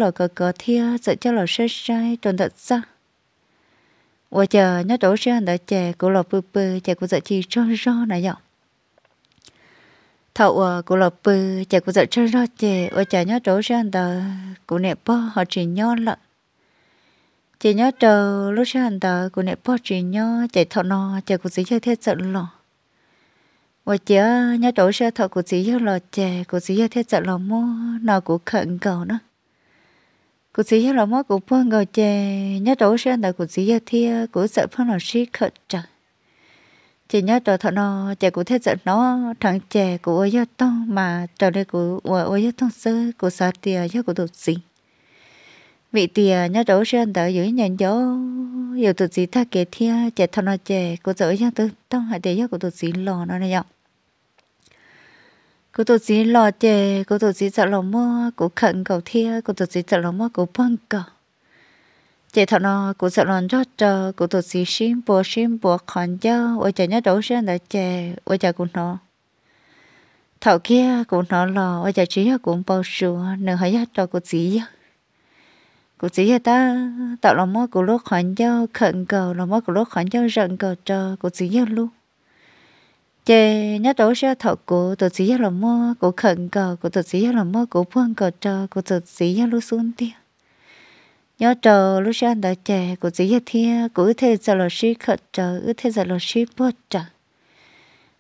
los kov kov thiab txawm coj los saib saib rau ntawm txaj. Ua cas nyob rau lub sij hawm ntawd ces kuv los pw pw ces kuv txawm cia li tsaug zog na yom. Thaum uas kuv los pw ces kuv txawm tsaug zog ces ua cas nyob rau lub sij hawm ntawd kuv niam pog ho tsis nyob lawm. Ces nyob rau lub sij hawm ntawd kuv niam pog tsis nyob ces thaum no ces kuv txiv yawg thiaj txawm los. Ua ciav nyob rau lub sij hawm thaum kuv txiv yawg los ces kuv txiv yawg thiaj txawm los muab no kuv khawm nkaus na. Kuv txiv yawg los muab kuv puag nkaus ces nyob rau lub sij hawm ntawd kuv txiv yawg thiab kuv wb txawm pheej los sib khawm rawv. Ces nyob rau thaum no ces kuv thiaj txawm hnov dheev ces kuv ua yog toog mas raws li kuv uas ua yog toog xwb kuv xav tias yog kuv tus txiv. Vim tias nyob rau lub sij hawm ntawd yus ib nco nco yus tus txiv tag kev thiab ces thaum no ces kuv txawm ua yog toog toog hais tias yog kuv tus txiv los no na yom. Kuv tus txiv los ces kuv tus txiv txawm los muab kuv khawm nkaus thiab kuv tus txiv txawm los muab kuv puag nkaus. Ces thaum no kuv txawm los nrog rau kuv tus txiv sib npua sib npua qhov ncauj ua cas nyob rau lub sij hawm ntawd ces ua cas kuv hnov thaum kiag kuv hnov los ua cas tsis yog kuv npau suav, nws ho yog rau kuv txiv yawg. Kuv txiv yawg tab tom los muab kuv lub qhov ncauj khawm nkaus, los muab kuv lub qhov ncauj zawm nkaus rau kuv txiv yawg lub. Ces nyob rau lub sij hawm thaum kuv tus txiv yawg los muab kuv khawm nkaus, kuv tus txiv yawg los muab kuv puag nkaus rau kuv tus txiv yawg lub xub ntiag. Nyob rau lub sij hawm ntawd ces kuv txiv yawg thiab kuv wb thiaj txawm los sib khawm rawv, wb thiaj txawm los sib puag rawv.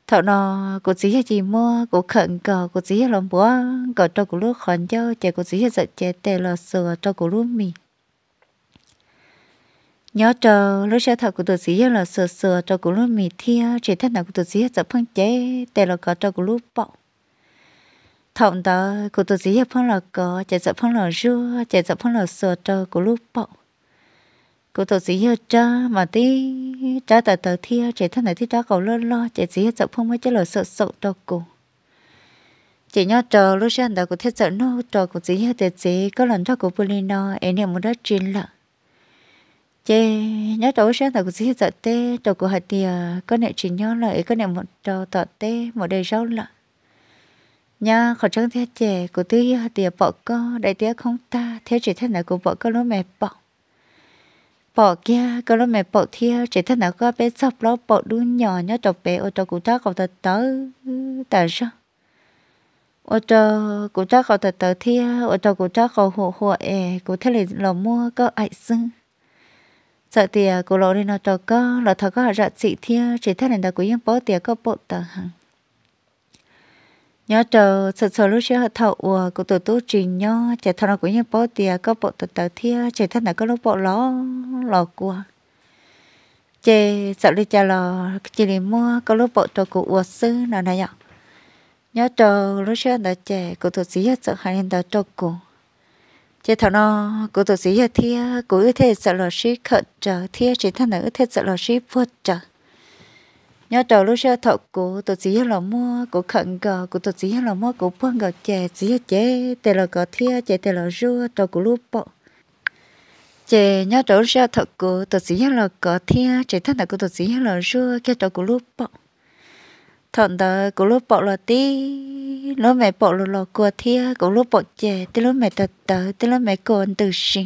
Thaum no kuv txiv yawg cia li muab kuv khawm nkaus, kuv txiv yawg los npuav nkaus rau kuv lub qhov ncauj ces kuv txiv yawg txawm cev tes los xuas rau kuv lub mis. Nyob rau lub sij hawm thaum kuv tus txiv yawg los xuas xuas rau kuv lub mis thiab tsis tag ntawd kuv tus txiv yawg txawm pheej cev tes los kov rau kuv lub paum. Thaum ntawd kuv tus txiv yawg pheej los kov ces txawm pheej los zuaj ces txawm pheej los xuas rau kuv lub paum. Kuv tus txiv yawg rab mas tib rab tawv tawv thiab tsis tag ntawd tib rab qau loj loj ces txiv yawg txawm pheej muab coj los xaum xaum rau kuv. Ces nyob rau lub sij hawm ntawd kuv thiaj txawm nug rau kuv txiv yawg tias, Txiv, koj los nrog kuv pw li no es niam mus dab tsi lawm? Ces nyob rau lub sij hawm ntawd kuv txiv yawg txawm teb rau kuv hais tias, Koj niam tsis nyob lawm es koj niam mus rau tom teb mus de zaub lawm. Nyab, qhov tseeb tiag ces kuv twb yog tias pom koj daim tiab khoob tag thiab tsis tag ntawd kuv pom koj lub me paum. Pom kiag koj lub me paum thiab tsis tag ntawd koj peb txog plaub paum dub nyos nyob rau pem ua rau kuv rab qau tawv tawv tas zog. Ua rau kuv rab qau tawv tawv thiab ua rau kuv rab qau huam huam es kuv thiaj li los muab koj aim xwb. Txawm tias kuv los ua li no rau koj los thov koj zam txim thiab tsis tag li ntawd kuv yeej paub tias koj paum tawv heev. Nyob rau txhua txhua lub sij hawm thaum uas kuv tus tub tsis nyob ces thaum no kuv yeej paub tias koj paum tawv tawv thiab tsis tag ntawd koj lub paum los los kua. Ces txawm li cas los cia li muab koj lub paum rau kuv ua xwb no na yom. Nyob rau lub sij hawm ntawd ces kuv tus txiv yawg txawm hais li ntawd rau kuv. Ces thaum no kuv tus txiv yawg thiab kuv wb thiaj txawm los sib khawm rawv thiab tsis tag ntawd wb thiaj txawm los sib puag rawv. Nyob rau lub sij hawm thaum kuv tus txiv yawg los muab kuv khawm nkaus, kuv tus txiv yawg los muab kuv puag nkaus ces txiv yawg cev tes los kov thiab cev tes los zuaj rau kuv lub paum. Ces nyob rau lub sij hawm thaum kuv tus txiv yawg los kov thiab tsis tag ntawd kuv tus txiv yawg los zuaj kiag rau kuv lub paum. Thaum ntawd kuv lub paum los tib lub me paum los los kua thiab kuv lub paum ces tib lub me tawv tawv tib lub me kua ntws si.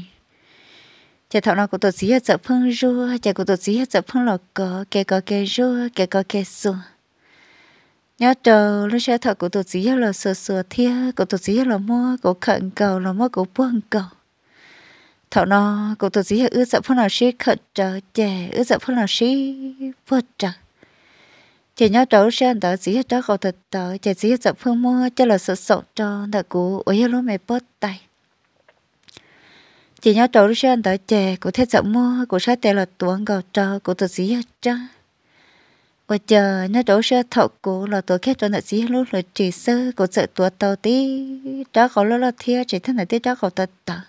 Ces thaum no kuv tus txiv yawg txawm pheej zuaj ces kuv tus txiv yawg txawm pheej los kov kev kov kev zuaj kev kov kev xuas. Nyob rau lub sij hawm thaum kuv tus txiv yawg los xuas xuas thiab kuv tus txiv yawg los muab kuv khawm nkaus los muab kuv puag nkaus. Thaum no kuv tus txiv yawg wb txawm pheej los sib khawm rawv ces wb txawm pheej los sib puag rawv. Ces nyob rau lub sij hawm ntawd txiv yawg rab qau tawv tawv ces txiv yawg txawm pheej muab coj los xaum xaum rau ntawm kuv uas yog lub me pob tais. Ces nyob rau lub sij hawm ntawd ces kuv thiaj txawm muab kuv sab tes los tuav nkaus rau kuv tus txiv yawg rab. Ua cas nyob rau lub sij hawm thaum kuv los tuav kiag rau ntawm txiv yawg lub hluav ris xwb kuv txawm tuav tau tib rab qau loj loj thiab tsis tag ntawd tib rab qau tawv tawv.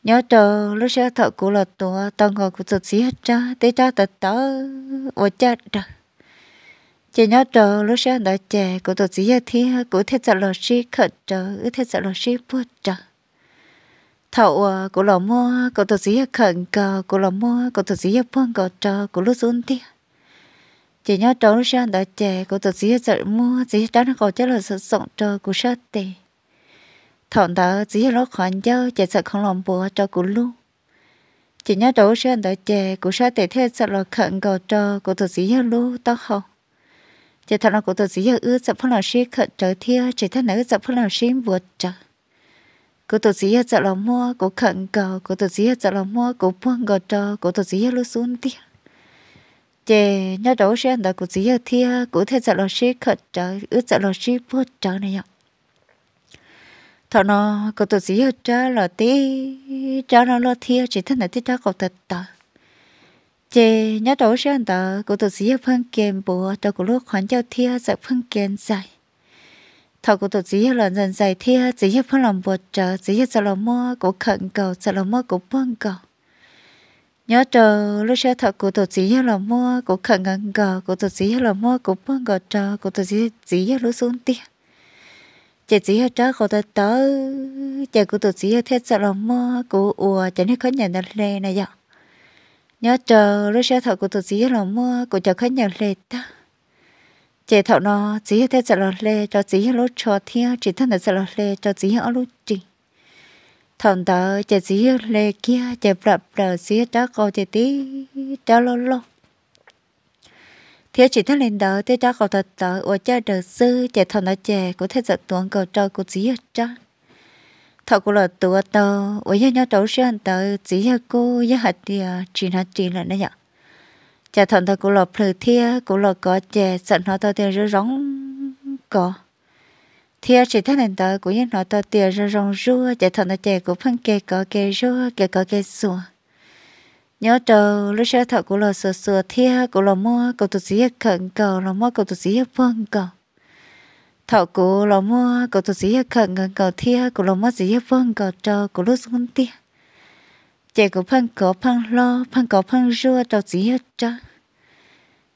Nyob rau lub sij hawm thaum kuv los tuav tau nkaus kuv tus txiv yawg rab tib rab tawv tawv ua caj daws. Ces nyob rau lub sij hawm ntawd ces kuv tus txiv yawg thiab kuv thiaj txawm los sib khawm rawv, wb thiaj txawm los sib puag rawv. Thaum uas kuv los muab kuv tus txiv yawg khawm nkaus, kuv los muab kuv tus txiv yawg puag nkaus rau kuv lub xub ntiag, ces nyob rau lub sij hawm ntawd ces kuv tus txiv yawg txawm muab txiv yawg rab niag qau coj los xoom xoom rau kuv sab tes. Thaum ntawd txiv yawg lub qhov ncauj ces txawm khoov los npuav rau kuv lub. Ces nyob rau lub sij hawm ntawd ces kuv sab tes thiaj txawm los khawm nkaus rau kuv tus txiv yawg lub taub hau. Ces thaum no kuv tus txiv yawg wb txawm pheej los sib khawm rawv thiab tsis tas ntawd wb txawm pheej los sib npuav rawv. Kuv tus txiv yawg txawm los muab kuv khawm nkaus, kuv tus txiv yawg txawm los muab kuv puag nkaus rau kuv tus txiv yawg lub xub ntiag. Ces nyob rau lub sij hawm ntawd kuv txiv yawg thiab kuv thiaj txawm los sib khawm rawv, wb txawm los sib puag rawv na yom. Thaum no kuv tus txiv yawg rab los tib rab loj loj thiab tsis tas ntawd tib rab qau tawv tawv. Ces nyob rau lub sij hawm ntawd kuv tus txiv yawg pheej ke npuav rau kuv lub qhov ncauj thiab txawm pheej ke ntxais. Thaum kuv tus txiv yawg los ntxais ntxais thiab txiv yawg pheej los npuav rawv, txiv yawg txawm los muab kuv khawm nkaus, txawm los muab kuv puag nkaus. Nyob rau lub sij hawm thaum kuv tus txiv yawg los muab kuv khawm nkaus nkaus, kuv tus txiv yawg los muab kuv puag nkaus rau kuv tus txiv yawg lub xub ntiag, ces txiv yawg rab qau tawv tawv, ces kuv tus txiv yawg thiaj txawm los muab kuv ua cov niag khaub ncaws ntawd hle na yom. Nyob rau lub sij hawm thaum kuv tus txiv yawg los muab kuv cov khaub ncaws hle tag, ces thaum no txiv yawg thiaj txawm los hle rau txiv yawg lub tsho thiab tsis tas ntawd txawm los hle rau txiv yawg ob lub ris. Thaum ntawd ces txiv yawg hle kiag ces plam plaws txiv yawg rab qau ces tib rab loj loj thiab tsis tas li ntawd tib rab qau tawv tawv ua caj daws xwb, ces thaum ntawd ces kuv thiaj txawm tuav nkaus rau kuv txiv yawg rab. Thaum kuv los tuav tau uas yog nyob rau lub sij hawm ntawd txiv yawg kuj yog hais tias tsis hnav ris lawm na yom. Ces thaum ntawd kuv los plhws thiab kuv los kov ces txawm hnov tau tias zoo zoo kov, thiab tsis tas li ntawd kuv yeej hnov tau tias zoo zoo zuaj, ces thaum ntawd ces kuv pheej ke kov ke zuaj ke kov ke xuas. Nyob rau lub sij hawm thaum kuv los xuas xuas thiab kuv los muab kuv tus txiv yawg khawm nkaus, los muab kuv tus txiv yawg puag nkaus. Thaum kuv los muab kuv tus txiv yawg khawm nkaus nkaus thiab kuv los muab txiv yawg puag nkaus rau kuv lub xub ntiag, ces kuv pheej kov pheej hlob, pheej kov pheej zuaj rau txiv yawg rab.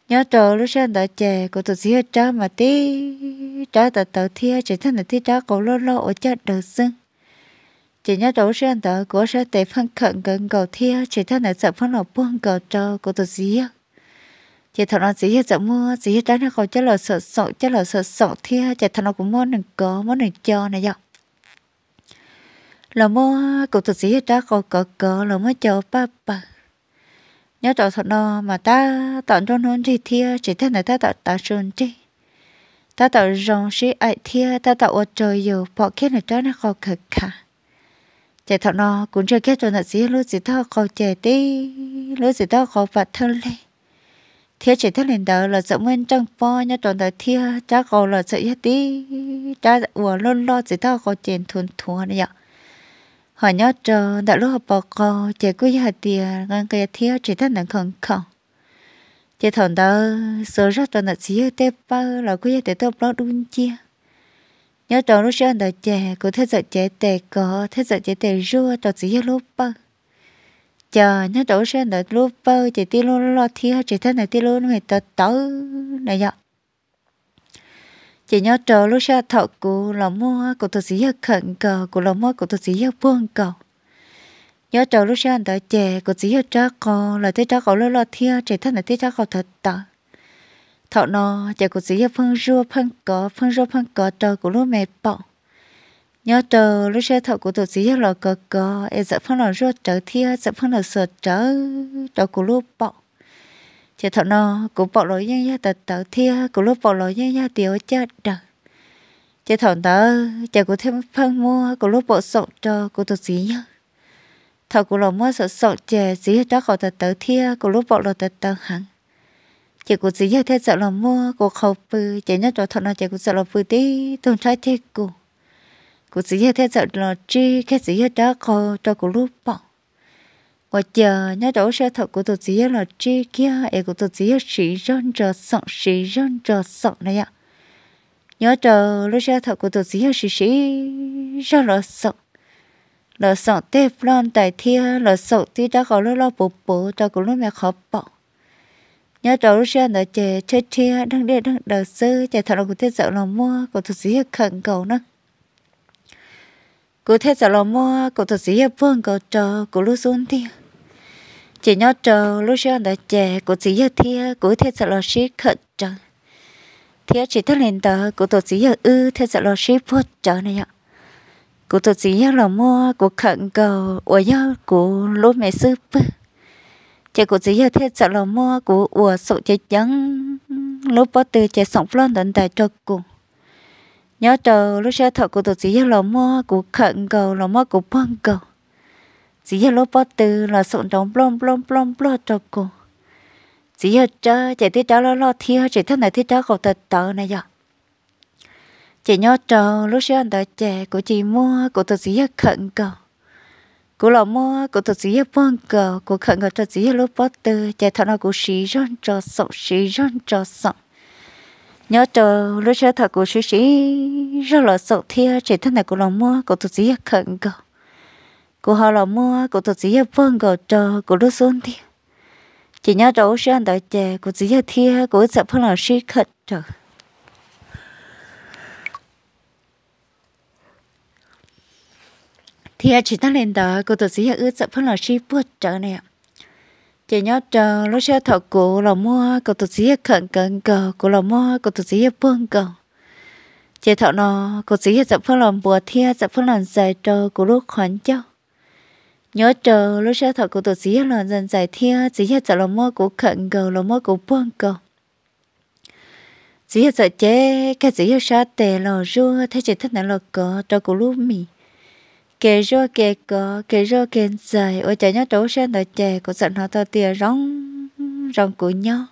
Nyob rau lub sij hawm ntawd ces kuv tus txiv yawg rab mas tib rab tawv tawv thiab tsis tas ntawd tib rab qau loj loj ua caj daws xwb. Ces nyob rau lub sij hawm ntawd kuv ob sab tes pheej khawm nkaus nkaus thiab tsis tas ntawd txawm pheej los puag nkaus rau kuv tus txiv yawg. Ces thaum no txiv yawg txawm muab txiv yawg rab niag qau coj los xaum xaum coj los xaum xaum thiab ces thaum no kuv muab nws kov muab nws co na yom. Los muab kuv tus txiv yawg rab qau kov kov los muab co paj paws. Nyob rau thaum no mas tab tom nruab hnub nrig thiab tsis tas ntawd tab tom tav su nrig, tab tom zoo sib aim thiab tab tom ua rau yus pom kiag nws rab niag qau khav khav. Ces thaum no kuv ntsia kiag rau ntawm txiv yawg lub txiv taub hau qau ces tib lub txiv taub hau qau pam thawj leg, thiab tsis tas li ntawd los txawm muaj nreej pob nyob rau ntawd thiab rab qau los txawm yog tib rab uas loj loj txiv taub hau qau ces nthuav nthuav na yom. Ho nyob rau ntawm lub hauv paus qau ces kuj yog hais tias nqia nqia thiab tsis tas ntawd nkhaus nkhaus. Ces thaum ntawd xuas zog rau ntawm txiv yawg tej pawg los kuj yog tias tuaj plaub dub nciab. Nyob rau lub sij hawm ntawd ces kuv thiaj txawm cev tes kov thiab txawm cev tes zuaj rau txiv yawg lub pawg. Ces nyob rau lub sij hawm ntawd lub pawg ces tib lub loj thiab tsis tas ntawd tib lub me tawv tawv na yom. Ces nyob rau lub sij hawm thaum kuv los muab kuv tus txiv yawg khawm nkaus, kuv los muab kuv tus txiv yawg puag nkaus. Nyob rau lub sij hawm ntawd ces kuv txiv yawg rab qau los tib rab qau loj loj thiab tsis tas ntawd tib rab qau tawv tawv. Thaum no ces kuv txiv yawg pheej zuaj pheej kov pheej zuaj pheej kov rau kuv lub me paum. Nyob rau lub sij hawm thaum kuv tus txiv yawg los kov kov es txawm pheej los zuaj rawv thiab txawm pheej los xuas rawv rau kuv lub paum, ces thaum no kuv paum los yeej yog tawv tawv thiab kuv lub paum los yeej yog tias ua caj daws. Ces thaum ntawd ces kuv thiaj pheej muab kuv lub paum xaum rau kuv tus txiv yawg. Thaum kuv los muab xaum xaum ces txiv yawg rab qau tawv tawv thiab kuv lub paum los tawv tawv heev. Ces kuv txiv yawg thiaj txawm los muab kuv qhau pw, ces nyob rau thaum no ces kuv txawm los pw tib tug nrhab ceg kuv. Kuv txiv yawg thiaj txawm los tsib kiag txiv yawg rab qau rau kuv lub paum. Ua cas nyob rau lub sij hawm thaum kuv tus txiv yawg los tsib kiag es kuv tus txiv yawg siv zog ntso xoom siv zog ntso xoom na yom. Nyob rau lub sij hawm thaum kuv tus txiv yawg siv siv zog los xoom, los xoom tej ploj ntais thiab los xoom tib rab qau loj loj puv puv rau kuv lub me qhov paum. Nyob rau lub sij hawm ntawd ces rhiab rhiab dheej diaj dheej daws xwb, ces thaum no kuv thiaj txawm los muab kuv tus txiv yawg khawm nkaus na. Kuv thiaj txawm los muab kuv tus txiv yawg puag nkaus rau kuv lub xub ntiag. Ces nyob rau lub sij hawm ntawd ces kuv txiv yawg thiab kuv thiaj txawm los sib khawm rawv, thiab tsis tas li ntawd kuv tus txiv yawg wb thiaj txawm los sib puag rawv na yom. kuv tus txiv yawg los muab kuv khawm nkaus uas yog kuv lub me xub pwg. Ces kuv txiv yawg thiaj txawm los muab kuv uas xoom ceev ceev lub pob tw ces xoom ploj ntawd ntais rau kuv. Nyob rau lub sij hawm thaum kuv tus txiv yawg los muab kuv khawm nkaus los muab kuv puag nkaus, txiv yawg lub pob tw los xoom nrov nploj nploj nploj nploj rau kuv. Txiv yawg rab ces tib rab loj loj thiab tsis thaj ntawd tib rab qau tawv tawv na yog. Ces nyob rau lub sij hawm ntawd ces kuv cia muab kuv tus txiv yawg khawm nkaus. Kuv los muab kuv tus txiv yawg puag nkaus, kuv khawm nkaus rau txiv yawg lub pob tw, ces thaum no kuv siv zog ntso xoom siv zog ntso xoom. Nyob rau lub sij hawm thaum kuv siv siv zog los xoom thiab tsis thaj ntawd kuv los muab kuv tus txiv yawg khawm nkaus, kuv ho los muab kuv tus txiv yawg puag nkaus rau kuv lub xub ntiag. Ces nyob rau lub sij hawm ntawd ces kuv txiv yawg thiab kuv wb txawm pheej los sib khawm rawv. Thiab tsis tag li ntawd kuv tus txiv yawg wb txawm pheej los sib puag rawv na. Ces nyob rau lub sij hawm thaum kuv los muab kuv tus txiv yawg khawm nkawd nkaus, kuv los muab kuv tus txiv yawg puag nkaus, ces thaum no kuv txiv yawg txawm pheej los npuav thiab txawm pheej los ntxais rau kuv lub qhov ncauj. Nyob rau lub sij hawm thaum kuv tus txiv yawg los ntxais ntxais thiab txiv yawg txawm los muab kuv khawm nkaus los muab kuv puag nkaus, txiv yawg txawm cev kiag txiv yawg sab tes los zuaj thiab tsis thaj ntawd los kov rau kuv lub mis. Kev zuaj kev kov kev zuaj kev ntxais ua cas nyob rau lub sij hawm ntawd ces kuv txawm hnov tau tias zoo zoo kuv nyob.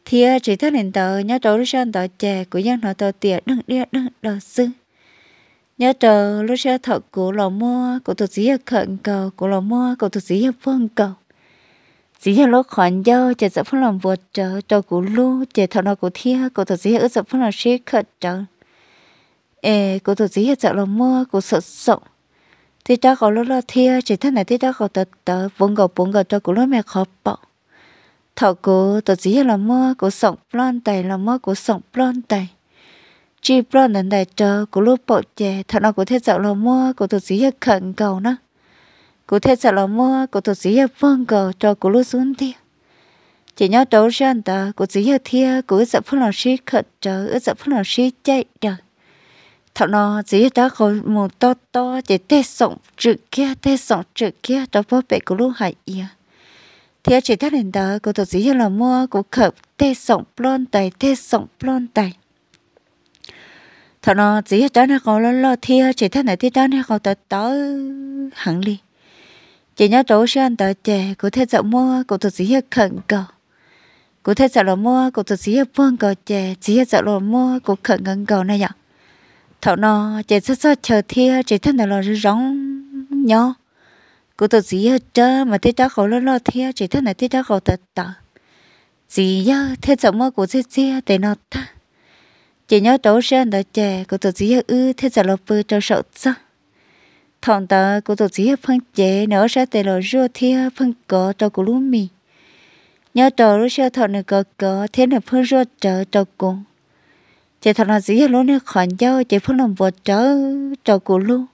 Thiab tsis thaj li ntawd nyob rau lub sij hawm ntawd ces kuv yeej hnov tau tias deeg diaj deeg daw xwb. Nyob rau lub sij hawm thaum kuv los muab kuv tus txiv yawg khawm nkaus, kuv los muab kuv tus txiv yawg puag nkaus, txiv yawg lub qhov ncauj ces txawm pheej los npuav rawv rau kuv lub, ces thaum no kuv thiab kuv tus txiv yawg wb txawm pheej los sib khawm rawv. Es kuv tus txiv yawg txawm los muab kuv xoom xoom, tib rab qau loj loj thiab tsis thaj ntawd tib rab qau tawv tawv puv nkaus puv nkaus rau kuv lub me qhov paum. Thaum kuv tus txiv yawg los muab kuv xoom ploj ntais los muab kuv xoom ploj ntais, tsij ploj ntawd ntais rau kuv lub paum ces thaum no kuv thiaj txawm los muab kuv tus txiv yawg khawm nkaus na. Kuv thiaj txawm los muab kuv tus txiv yawg puag nkaus rau kuv lub xub ntiag. Ces nyob rau lub sij hawm ntawd kuv txiv yawg thiab kuv wb txawm pheej los sib khawm rawv, wb txawm pheej los sib caij daws. Thaum no txiv yawg rab qau mus tob tob ces tej xoom tswm kiag tej xoom tswm kiag rau puag pem kuv lub hais iav. Thiab tsis tag li ntawd kuv tus txiv yawg los muab kuv khawm tej xoom ploj ntais tej xoom ploj ntais. Thaum no txiv yawg rab niag qau loj loj thiab tsis thaj ntawd tib rab niag qau tawv tawv heev li. Ces nyob rau lub sij hawm ntawd ces kuv thiaj txawm muab kuv tus txiv yawg khawm nkaus. Kuv thiaj txawm los muab kuv tus txiv yawg puag nkaus ces txiv yawg txawm los muab kuv khawm nkaus nkaus na yom. Thaum no ces txog txoj chaw thiab tsis thaj ntawd los zoo zoo nyob. Kuv tus txiv yawg rab mas tib rab qau loj loj thiab tsis thaj ntawd tib rab qau tawv tawv. Txiv yawg thiaj txawm muab kuv txiag txiag tes no tag. Ces nyob rau lub sij hawm ntawd ces kuv tus txiv yawg wb thiaj txawm los pw rau saum txaj. Thaum ntawd kuv tus txiv yawg pheej cev nws ob sab tes los zuaj thiab pheej kov rau kuv lub mis. Nyob rau lub sij hawm thaum nws kov kov thiab nws pheej zuaj rawv rau kuv, ces thaum no txiv yawg lub niag qhov ncauj ces pheej los npuav rawv rau kuv lub.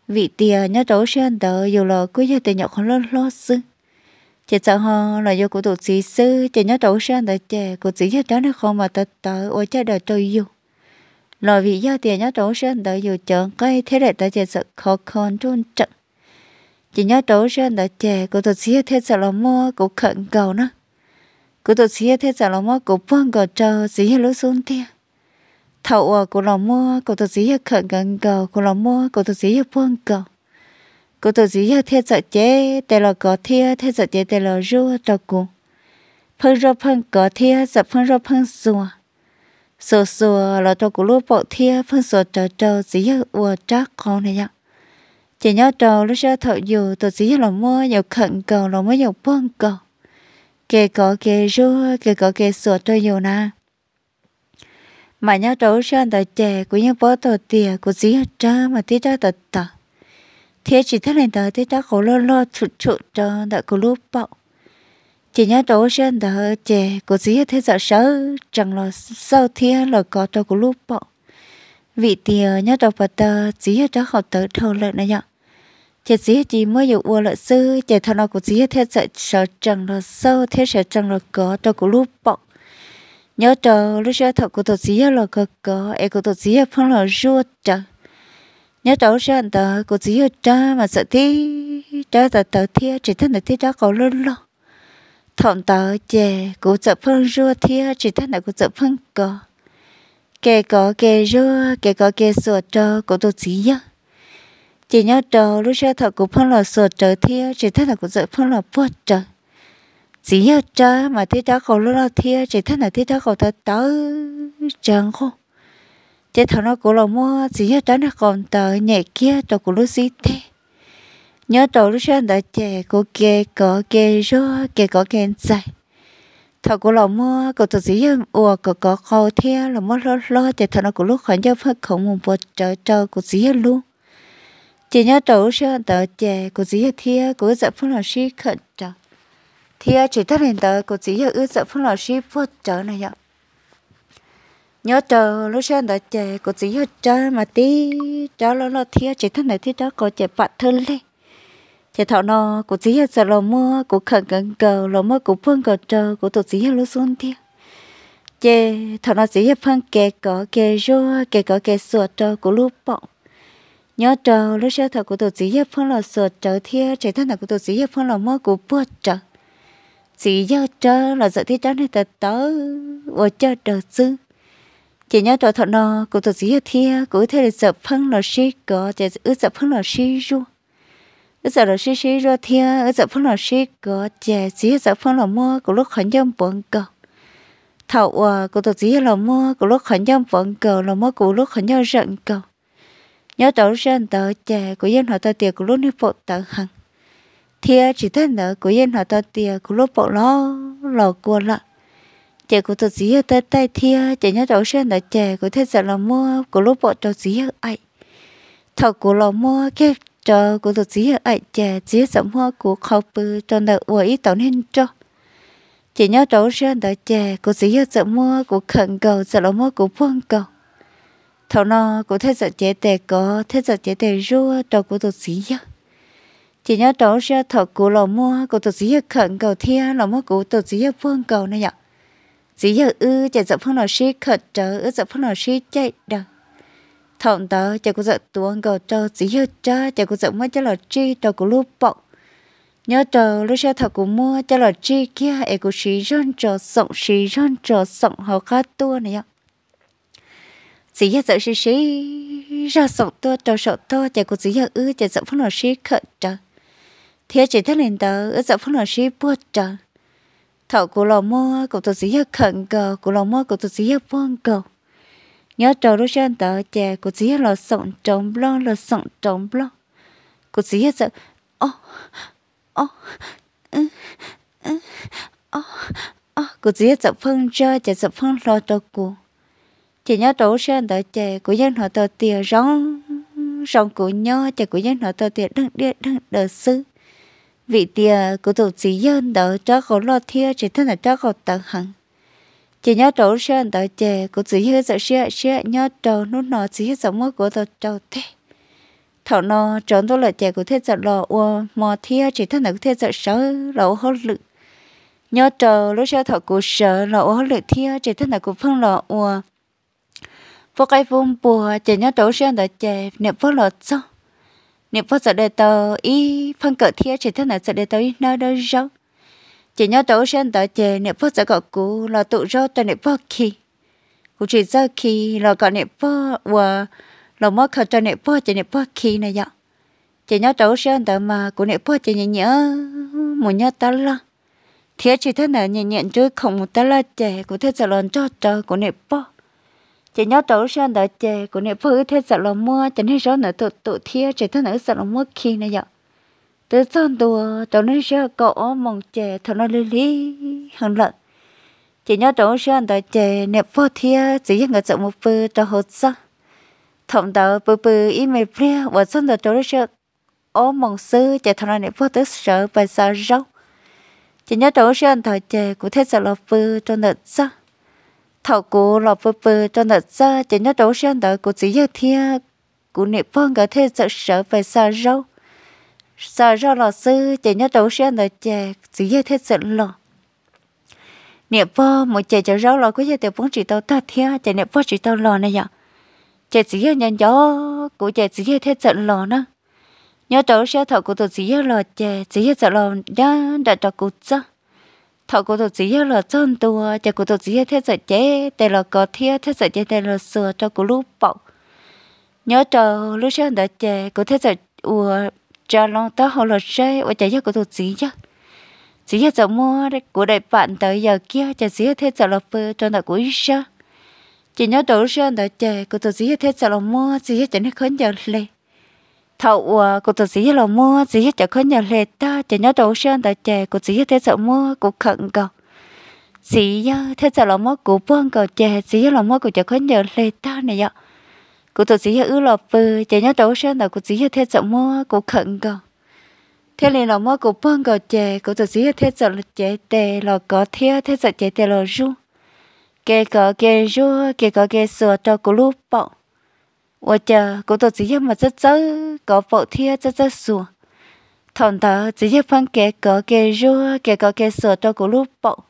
Vim tias nyob rau lub sij hawm ntawd yus los kuj yog tias nyuam qhuav loj hlob xwb, ces txawm ho los yuav kuv tus txiv xwb, ces nyob rau lub sij hawm ntawd ces kuv txiv yawg rab niag qau mas tawv tawv ua caij daws rau yus. Los vim yog tias nyob rau lub sij hawm ntawd yus cov nqaij thiab daim tawv ces txawm khov kho nruj nreem. Ces nyob rau lub sij hawm ntawd ces kuv tus txiv yawg thiaj txawm los muab kuv khawm nkaus na. Kuv tus txiv yawg thiaj txawm los muab kuv puag nkaus rau txiv yawg lub xub ntiag. Thaum uas kuv los muab kuv tus txiv yawg khawm nkaus nkaus, kuv los muab kuv tus txiv yawg puag nkaus, kuv tus txiv yawg thiaj txawm cev tes los kov thiab thiaj txawm cev tes los zuaj rau kuv. Pheej zuaj pheej kov thiab txawm pheej zuaj pheej xuas, xuas xuas los rau kuv lub paum thiab pheej xuas rawv rau txiv yawg ua rab qau na yom. Ces nyob rau lub sij hawm thaum yus tus txiv yawg los muab yus khawm nkaus los muab yus puag nkaus, kev kov kev zuaj kev kov kev xuas rau yus na. Mas nyob rau lub sij hawm ntawd ces kuv yeej paub tau tias kuv txiv yawg rab mas tib rab tawv tawv, thiab tsis thaj li ntawd tib rab qau loj loj tshum tshum rau ntawm kuv lub paum. Ces nyob rau lub sij hawm ntawd ces kuv txiv yawg thiaj txawm sawv tsees los xauj thiab los kov rau kuv lub paum. Vim tias nyob rau pas tag txiv yawg rab qau tawv dhau lawm na yom, ces txiv yawg cia muab yus ua lawm xwb, ces thaum no kuv txiv yawg thiaj txawm sawv tsees los xauj thiab sawv tsees los kov rau kuv lub paum. Nyob rau lub sij hawm thaum kuv tus txiv yawg los kov kov es kuv tus txiv yawg pheej los zuaj rawv, Nyob rau lub sij hawm ntawd kuv txiv yawg rab mas txawm tib rab tawv tawv thiab tsis tag ntawd tib rab qau loj loj. Thaum ntawd ces kuv txawm pheej zuaj thiab tsis tag ntawd kuv txawm pheej kov, ke kov ke zuaj ke kov ke xuas rau kuv tus txiv yawg. Ces nyob rau lub sij hawm thaum kuv pheej los xuas rawv thiab tsis tag ntawd kuv txawm pheej los puag rawv, txiv yawg rab mas tib rab qau loj loj thiab tsis tag ntawd tib rab qau tawv tawv tsa nquj. Ces thaum no kuv los muab txiv yawg rab niag qau ntawd nyem kiag rau kuv lub xib teg. Nyob rau lub sij hawm ntawd ces kuv ke kov ke zuaj ke kov ke ntxais. Thaum kuv los muab kuv tus txiv yawg uas kov kov qau thiab los muab hlob hlob ces thaum no kuv lub qhov ncauj pheej khoov mus npuav rawv rau kuv txiv yawg lub. Ces nyob rau lub sij hawm ntawd ces kuv txiv yawg thiab kuv wb txawm pheej los sib khawm rawv, thiab tsis tag li ntawd kuv txiv yawg wb txawm pheej los sib puag rawv na yom. Nyob rau lub sij hawm ntawd ces kuv txiv yawg rab mas tib rab loj loj thiab tsis tag ntawd tib rab qau ces pam thawj leg. Ces thaum no kuv txiv yawg txawm los muab kuv khawm nkaus nkaus los muab kuv puag nkaus rau kuv tus txiv yawg lub xub ntiag. Ces thaum no txiv yawg pheej ke kov ke zuaj ke kov ke xuas rau kuv lub paum. Nyob rau lub sij hawm thaum kuv tus txiv yawg pheej los xuas rawv thiab tsis tag ntawd kuv tus txiv yawg pheej los muab kuv puag rawv, txiv yawg rab los txawm tib rab niag tawv tawv ua caj daws xwb. Ces nyob rau thaum no kuv tus txiv yawg thiab kuv wb thiaj li txawm pheej los sib kov ces wb txawm pheej los sib zuaj. Wb txawm los sib sib zuaj thiab wb txawm pheej los sib kov ces txiv yawg txawm pheej los muab kuv lub qhov ncauj npuav nkaus. Thaum uas kuv tus txiv yawg los muab kuv lub qhov ncauj npuav nkaus los muab kuv lub qhov ncauj zawm nkaus, nyob rau lub sij hawm ntawd ces kuv yeej hnov tau tias kuv lub niag paum tawv heev, thiab tsis tag ntawd kuv yeej hnov tau tias kuv lub paum los los kua lawm. Ces kuv tus txiv yawg taij taij thiab ces nyob rau lub sij hawm ntawd ces kuv thiaj txawm los muab kuv lub paum rau txiv yawg aim. Thaum kuv los muab kiag rau kuv tus txiv yawg aim ces txiv yawg txawm muab kuv qhau pw rau ntawm uas ib tauv niag nroj. Ces nyob rau lub sij hawm ntawd ces kuv txiv yawg txawm muab kuv khawm nkaus txawm los muab kuv puag nkaus. Thaum no kuv thiaj txawm cev tes kov thiab txawm cev tes zuaj rau kuv tus txiv yawg. Ces nyob rau lub sij hawm thaum kuv los muab kuv tus txiv yawg khawm nkaus thiab los muab kuv tus txiv yawg puag nkaus na yom, txiv yawg wb ces txawm pheej los sib khawm rawv wb txawm pheej los sib caij daws. Thaum ntawd ces kuv txawm tuav nkaus rau txiv yawg rab ces kuv txawm muab coj los tsij rau kuv lub paum. Nyob rau lub sij hawm thaum kuv muab coj los tsij kiag es kuv siv zog ntsos xoom siv zog ntsos xoom hauv qab tuaj na yom, txiv yawg txawm siv siv zog xoom tuaj rau saum toj ces kuv txiv yawg wb ces txawm pheej los sib khawm rawv, thiab tsis tag li ntawd wb txawm pheej los sib puag rawv. Thaum kuv los muab kuv tus txiv yawg khawm nkaus kuv los muab kuv tus txiv yawg puag nkaus, nyob rau lub sij hawm ntawd ces kuv txiv yawg los xoom nrov nploj los xoom nrov nploj. Kuv txiv yawg txawm o o o o, kuv txiv yawg txawm pheej ntsaj ces txawm pheej hlo rau kuv. Ces nyob rau lub sij hawm ntawd ces kuv yeej hnov tau tias zoo zoo kuv nyob ces kuv yeej hnov tau tias dheej diaj dheej daws xwb, vim tias kuv tus txiv yawg ntawd rab qau loj thiab tsis tag ntawd rab qau tawv heev. Ces nyob rau lub sij hawm ntawd ces kuv txiv yawg txawm siab siab nyob rau hnub no txiv yawg txawm muab kuv ua tau rau teg. Thaum no tsaus ntuj lawm ces kuv thiaj txawm los ua hmo thiab tsis tag ntawd kuv thiaj txawm sawv los ua hauj lwm. Nyob rau lub sij hawm thaum kuv sawv los ua hauj lwm thiab tsis tag ntawd kuv pheej los ua pub qaib pub npua ces nyob rau lub sij hawm ntawd ces niam pog los txog. Niam pog txawm de tau ib pheej kawm thiab tsis tag ntawd txawm de tau ib hnab dawb zaub. Ces nyob rau lub sij hawm ntawd ces niam pog txawm kom kuv los tum zaub rau niam pog khi. Kuv tsis txawj khi los kom niam pog ua, los muab khaws rau niam pog ces niam pog khi na yom. Ces nyob rau lub sij hawm ntawd mas kuv niam pog ces nyiam nyiam mus nyob tab laj, thiab tsis tag ntawd nyiam nyiam nrub khoom mus tab laj ces kuv thiaj txawm los nrog rau kuv niam pog. Ces nyob rau lub sij hawm ntawd ces kuv niam pog wb thiaj txawm los muab cov niag zaub ntawd tum tum thiab tsis tag ntawd wb txawm los muab khi na yom. Twb txog ntua rau lub sij hawm kaum ob moos ces thaum no lig lig heev lawm. Ces nyob rau lub sij hawm ntawd ces niam pog thiab txiv yawg nkawd txawm mus pw rau hauv txaj. Thaum ntawd pw pw ib me pliag uas txog ntua rau lub sij hawm ob moos xwb ces thaum no niam pog twb sawv pais xa zaub. Ces nyob rau lub sij hawm ntawd ces kuv thiaj txawm los pw rau ntawm txaj. Thaum kuv los pw pw rau ntawm txaj ces nyob rau lub sij hawm ntawd kuv txiv yawg thiab kuv niam pog nkawd thiaj txawm sawv pais xa zaub. Xa zaub los xwb ces nyob rau lub sij hawm ntawd ces txiv yawg thiaj txawm los. Niam pog mus ces cov zaub los kuj yog tias poob tsis tau tag thiab ces niam pog tsis tau los na yom. Ces txiv yawg nco nco kuv ces txiv yawg thiaj txawm los na. Nyob rau lub sij hawm thaum kuv tus txiv yawg los ces txiv yawg txawm los ncaj nraim rau kuv txog. Thaum kuv tus txiv yawg los txog ntua ces kuv tus txiv yawg thiaj txawm cev tes los kov thiab thiaj txawm cev tes los xuas rau kuv lub paum. Nyob rau lub sij hawm ntawd ces kuv thiaj txawm ua tsa loo taub hau los seb ua cas yog kuv tus txiv yawg. Txiv yawg txawm muab kuv daim pam ntawd yaws kiag ces txiv yawg thiaj txawm los pw rau ntawm kuv ib sab. Ces nyob rau lub sij hawm ntawd ces kuv tus txiv yawg thiaj txawm los muab txiv yawg cov niag khaub ncaws hle. Thaum uas kuv tus txiv yawg los muab txiv yawg cov khaub ncaws hle tag ces nyob rau lub sij hawm ntawd ces kuv txiv yawg thiaj txawm muab kuv khawm nkaus. Txiv yawg thiaj txawm los muab kuv puag nkaus ces txiv yawg los muab kuv cov khaub ncaws hle tag ne yom. Kuv tus txiv yawg wb los pw, ces nyob rau lub sij hawm ntawd kuv txiv yawg thiaj txawm muab kuv khawm nkaus. Thiaj li los muab kuv puag nkaus ces kuv tus txiv yawg thiaj txawm cev tes los kov thiab thiaj txawm cev tes los zuaj. Ke kov ke zuaj ke kov ke xuas rau kuv lub paum. Ua cas kuv tus txiv yawg mas txawj txawj kov paum thiab txawj txawj xuas. Thaum ntawd txiv yawg pheej ke kov ke zuaj ke kov ke xuas rau kuv lub paum.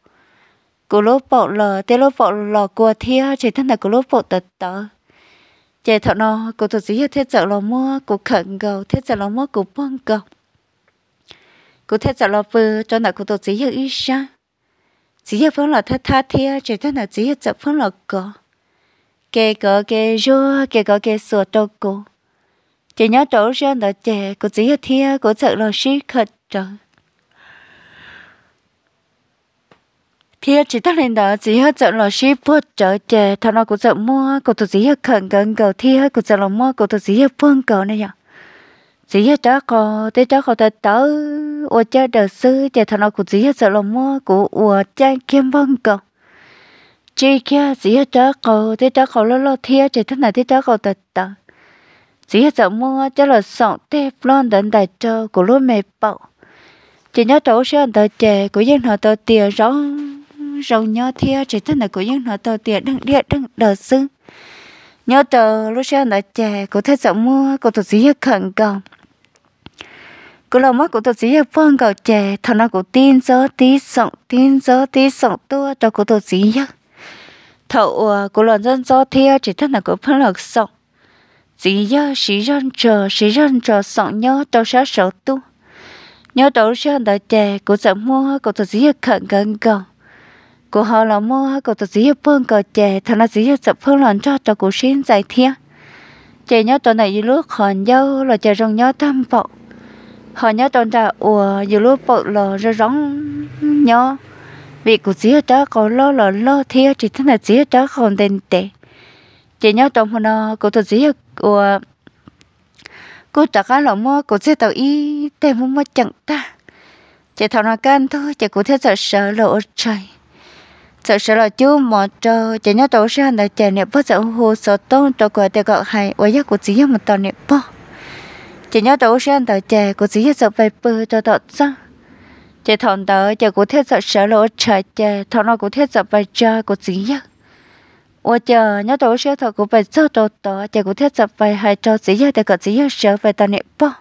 Kuv lub paum los tej lub paum los kua thiab tsis tag ntawd kuv lub paum tawv tawv. Ces thaum no kuv tus txiv yawg thiaj txawm los muab kuv khawm nkaus thiab txawm los muab kuv puag nkaus. Kuv thiaj txawm los pw rau ntawm kuv tus txiv yawg ib sab. Txiv yawg pheej los thab thab thiab tsis tag ntawd txiv yawg txawm pheej los kov. Ke kov ke zuaj ke kov ke xuas rau kuv. Ces nyob rau lub sij hawm ntawd ces kuv txiv yawg thiab kuv txawm los sib khawm rawv thiab tsis tag li ntawd txiv yawg txawm los sib puag rawv ces thaum no kuv txawm muab kuv tus txiv yawg khawm nkaus nkaus thiab kuv txawm los muab kuv tus txiv yawg puag nkaus ne yom. Txiv yawg rab qau tej rab qau tawv tawv ua caj daws xwb ces thaum no kuv txiv yawg txawm los muab kuv ua caij kiag npog nkaus. Tsij kiag txiv yawg rab qau tej rab qau loj loj thiab tsis tag ntawd tej rab qau tawv tawv. Txiv yawg txawm muab coj los xoom tej ploj ntawd ntais rau kuv lub me paum. Ces nyob rau lub sij hawm ntawd ces kuv yeej hnov tau tias zoo zoo nyob thiab tsis tag ntawd kuv yeej hnov tau tias deeg diaj deeg daws xwb. Nyob rau lub sij hawm ntawd ces kuv thiaj txawm muab kuv tus txiv yawg khawm nkaus. Kuv los muab kuv tus txiv yawg puag nkaus ces thaum no kuv tib ntxob tib xoom tib ntxob tib xoom tuaj rau kuv tus txiv yawg. Thaum uas kuv los ntxob ntxob thiab tsis tag ntawd kuv pheej los xoom, txiv yawg siv zog ntsos siv zog ntsos xoom nyob rau sab saud tuaj. Nyob rau lub sij hawm ntawd ces kuv txawm muab kuv tus txiv yawg khawm nkaus nkaus. Kuv ho los muab kuv tus txiv yawg puag nkaus ces thaum no txiv yawg txawm pheej los nrog rau kuv sib ntxais thiab. Ces nyob rau ntawm yus lub qhov ncauj los cas zoo nyob tag npaum, ho nyob rau nram uas yus lub paum los zoo zoo nyob, vim kuv txiv yawg rab qau loj los loj thiab tsis tag ntawd txiv yawg rab qau ntev ntev. Ces nyob rau hmo no kuv tus txiv yawg ua kuj rov qab los muab kuv txiag tau ib teg muaj muaj ceem tag. Ces thaum no kaj ntug ces kuv thiaj txawm sawv los ua tshais. Txawm sawv los cub mov rau ces nyob rau lub sij hawm ntawd ces niam pog txawm hu xov tooj rau kuv hais tias kom hais uas yog kuv txiv yawg mus tos niam pog. Ces nyob rau lub sij hawm ntawd ces kuv txiv yawg txawm pais pw rau tom txaj. Ces thaum ntawd ces kuv thiaj txawm sawv los ua tshais ces thaum no kuv thiaj txawm pais tsa kuv txiv yawg. Ua cas nyob rau lub sij hawm thaum kuv pais txog rau tod ces kuv thiaj txawm pais hais rau txiv yawg tias kom txiv yawg sawv pais tos niam pog.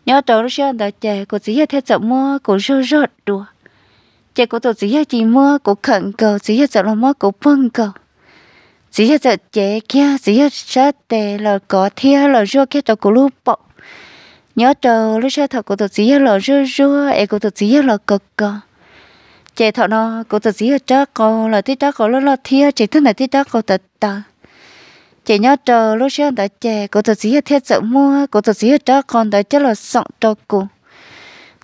Nyob rau lub sij hawm ntawd ces kuv txiv yawg thiaj txawm muab kuv zog zog dua. Ces kuv tus txiv yawg cia muab kuv khawm nkaus txiv yawg txawm los muab kuv puag nkaus. Txiv yawg txawm cev kiag txiv yawg sab tes los kov thiab los zuaj kiag rau kuv lub paum. Nyob rau lub sij hawm thaum kuv tus txiv yawg los zuaj zuaj es kuv tus txiv yawg los kov kov, ces thaum no kuv tus txiv yawg rab qau los tib rab qau loj loj thiab tsis tag ntawd tib rab qau tawv tawv. Ces nyob rau lub sij hawm ntawd ces kuv tus txiv yawg thiaj txawm muab kuv tus txiv yawg rab qau ntawd coj los xoom rau kuv.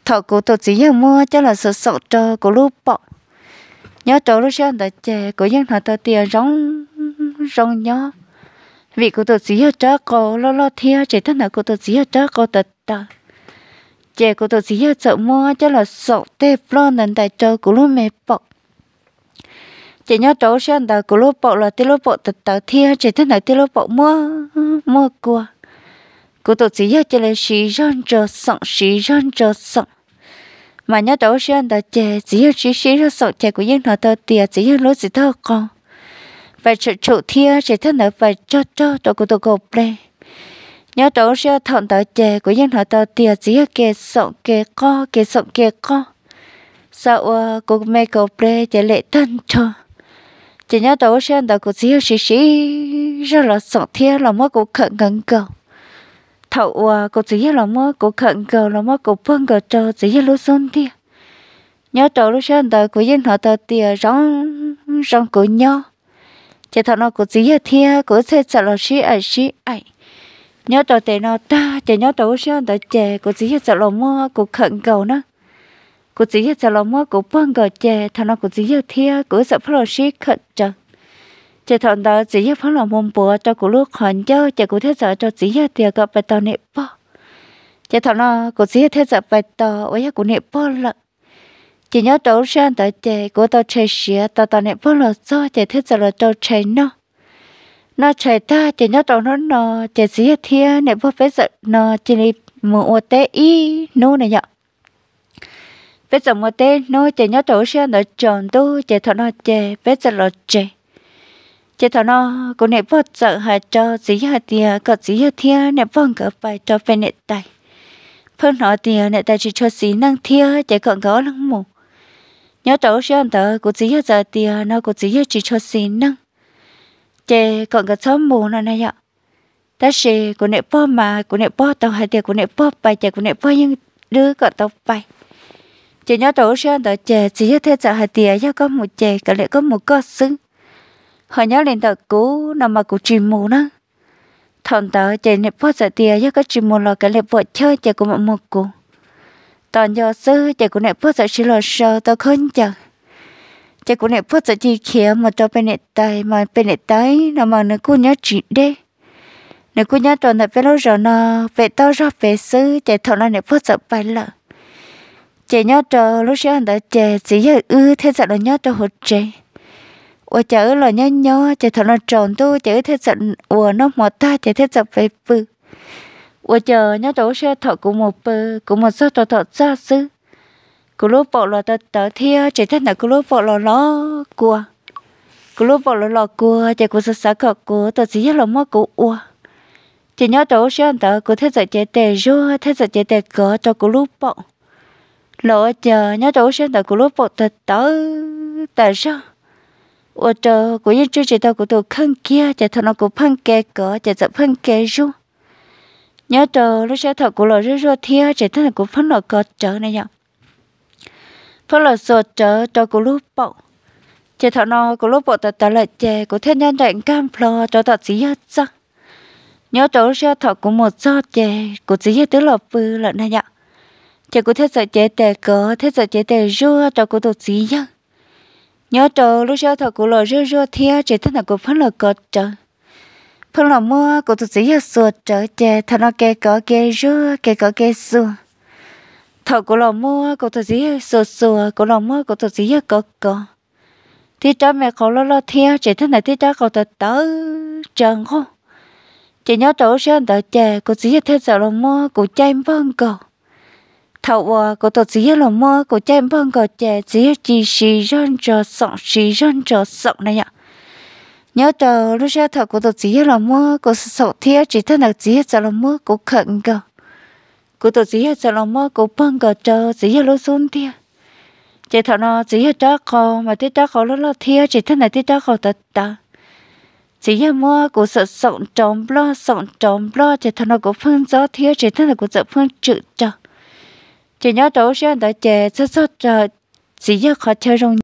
Thaum kuv tus txiv yawg muab coj los xoom xoom rau kuv lub paum, nyob rau lub sij hawm ntawd ces kuv yeej hnov tau tias zoo zoo nyob, vim kuv tus txiv yawg rab qau loj loj thiab tsis tag ntawd kuv tus txiv yawg rab qau tawv tawv. Ces kuv tus txiv yawg txawm muab coj los xoom tej ploj ntawd ntais rau kuv lub me paum. Ces nyob rau lub sij hawm ntawd kuv lub paum los tib lub paum tawv tawv thiab tsis tag ntawd tib lub paum muaj muaj kua. Kuv tus txiv yawg cia li siv zog ntsos xoom siv zog ntsos xoom. Mas nyob rau lub sij hawm ntawd ces txiv yawg siv siv zog xoom ces kuv yeej hnov tau tias txiv yawg lub txiv taug qau pais tshum tshum thiab tsis tag ntawd pais rog rog rau kuv tus kaum ple. Nyob rau lub sij hawm thaum ntawd ces kuv yeej hnov tau tias txiv yawg ke xoom ke qoj ke xoom ke qoj, xa ua kuv me kaum ple ces lem tag nrho. Ces nyob rau lub sij hawm ntawd kuv txiv yawg siv siv zog los xoom thiab los muab kuv khawm nkaus nkaus. Thaum uas kuv txiv yawg los muab kuv khawm nkaus los muab kuv puag nkaus rau txiv yawg lub xub ntiag, nyob rau lub sij hawm ntawd kuv yeej hnov tau tias zoo zoo kuv nyob. Ces thaum no kuv txiv yawg thiab kuv wb thiaj txawm los sib aim sib aim. Nyob rau tes no tag ces nyob rau lub sij hawm ntawd ces kuv txiv yawg txawm los muab kuv khawm nkaus na. Kuv txiv yawg txawm los muab kuv puag nkaus ces thaum no kuv txiv yawg thiab kuv wb txawm pheej los sib khawm rawv. Ces thaum ntawd txiv yawg pheej los mus npuav rau kuv lub qhov ncauj ces kuv thiaj txawm rau txiv yawg tias kom pais tos niam pog. Ces thaum no kuv txiv yawg thiaj txawm pais tos uas yog kuv niam pog lawm. Ces nyob rau lub sij hawm ntawd ces kuv tau tshais siav tos tos niam pog los txog ces thiaj txawm los rau tshais noj. Noj tshais tag ces nyob rau hnub no ces txiv yawg thiab niam pog peb txawm no cia li mus ua teb ib hnub na yom. Peb txawm mus ua teb hnub ces nyob rau lub sij hawm ntawd tsaus ntuj ces thaum no ces peb txawm los tsev. Ces thaum no kuv niam pog txawm hais rau txiv yawg hais tias kom txiv yawg thiab niam pog nkawd pais rau pem niam tais. Pheej hnov tias niam tais tsis tshua xis neej thiab ces kom nkawd ob leeg mus. Nyob rau lub sij hawm ntawd kuv txiv yawg txawm hais tias no kuv txiv yawg tsis tshua xis neej, ces kom nkawd txhob mus no na yom. Tab sis kuv niam pog mas kuv niam pog tau hais tias kuv niam pog pais ces kuv niam pog yeej dwb kom tau pais. Ces nyob rau lub sij hawm ntawd ces txiv yawg thiaj txawm hais tias yog koj mus ces kav liam koj mus koj xwb, ho nyob li ntawm kuv no mas kuv tsis mus na. Thaum ntawd ces niam pog txawm tias yog koj tsis mus los kav liam puam chawj ces kuv mam mus kuv. Tos nco xwb ces kuv niam pog txawm sim los sau tau khaub ncaws. Ces kuv niam pog txawm cia li khiav mus rau pem niam tais mas pem niam tais no mas nws kuj nyob tsis deb, nws kuj nyob rau ntawm peb lub zos no pem toj zog pem xwb ces thaum no niam pog txawm pais lawm. Ces nyob rau lub sij hawm ntawd ces txiv yawg wb thiaj txawm los nyob rau hauv tsev. Ua cas wb los nyob nyob ces thaum no tsaus ntuj ces wb thiaj txawm uas noj hmo tag ces thiaj txawm pais pw. Ua cas nyob rau lub sij hawm thaum kuv mus pw, kuv mus txog rau tom txaj xwb, kuv lub paum los tawv tawv thiab tseem tag ntawd kuv lub paum los los kua. Kuv lub paum los los kua ces kuv xav xav kom kuv tus txiv yawg los muab kuv ua. Ces nyob rau lub sij hawm ntawd kuv thiaj txawm cev tes zuag thiaj txawm cev tes kov rau kuv lub paum. Los ua cas nyob rau lub sij hawm ntawd kuv lub paum tawv tawv tas zog, ua rau kuv yeej tswj tsis tau kuv tus kheej kiag ces thaum no kuv pheej ke kov ces txawm pheej ke zuag. Nyob rau lub sij hawm thaum kuv los zuag zuag thiab tseem tag ntawd kuv pheej los kov rawv na yom, pheej los xuas rawv rau kuv lub paum. Ces thaum no kuv lub paum tawv tawv lawm ces kuv thiaj nyob nraim nkag nplho rau tom txiv yawg txaj. Nyob rau lub sij hawm thaum kuv mus txog ces kuv txiv yawg twb los pw lawm na yom. Ces kuv thiaj txawm cev tes kov thiab txawm cev tes zuag rau kuv tus txiv yawg. Nyob rau lub sij hawm thaum kuv los zuag zuag thiab tseem tag ntawd kuv pheej los kov rawv, pheej los muab kuv tus txiv yawg xuas rawv ces thaum no ke kov ke zuag ke kov ke xuas. Thaum kuv los muab kuv tus txiv yawg xuas xuas, kuv los muab kuv tus txiv yawg kov kov, tib rab me qau loj loj thiab tseem tag ntawd tib rab qau tawv tawv tsaws nqug. Ces nyob rau lub sij hawm ntawd ces kuv txiv yawg thiaj txawm los muab kuv caij npog nkaus. Thaum uas kuv tus txiv yawg los muab kuv caij npog nkaus ces txiv yawg cia li siv zog ntsos xoom siv zog ntsos xoom na yom. Nyob rau lub sij hawm thaum kuv tus txiv yawg los muab kuv xoom thiab tseem tag ntawd txiv yawg txawm los muab kuv khawm nkaus. Kuv tus txiv yawg txawm los muab kuv puag nkaus rau txiv yawg lub xub ntiag. Ces thaum no txiv yawg rab qau mas tib rab qau loj loj thiab tseem tag ntawd tib rab qau tawv tawv. Txiv yawg muab kuv xoom xoom rau nploj xoom rau nploj ces thaum no kuv pheej ntxob thiab tseem tag ntawd kuv txawm pheej tswm rau. Ces nyob rau lub sij hawm ntawd ces txog txog rau txiv yawg qhov chaw zoo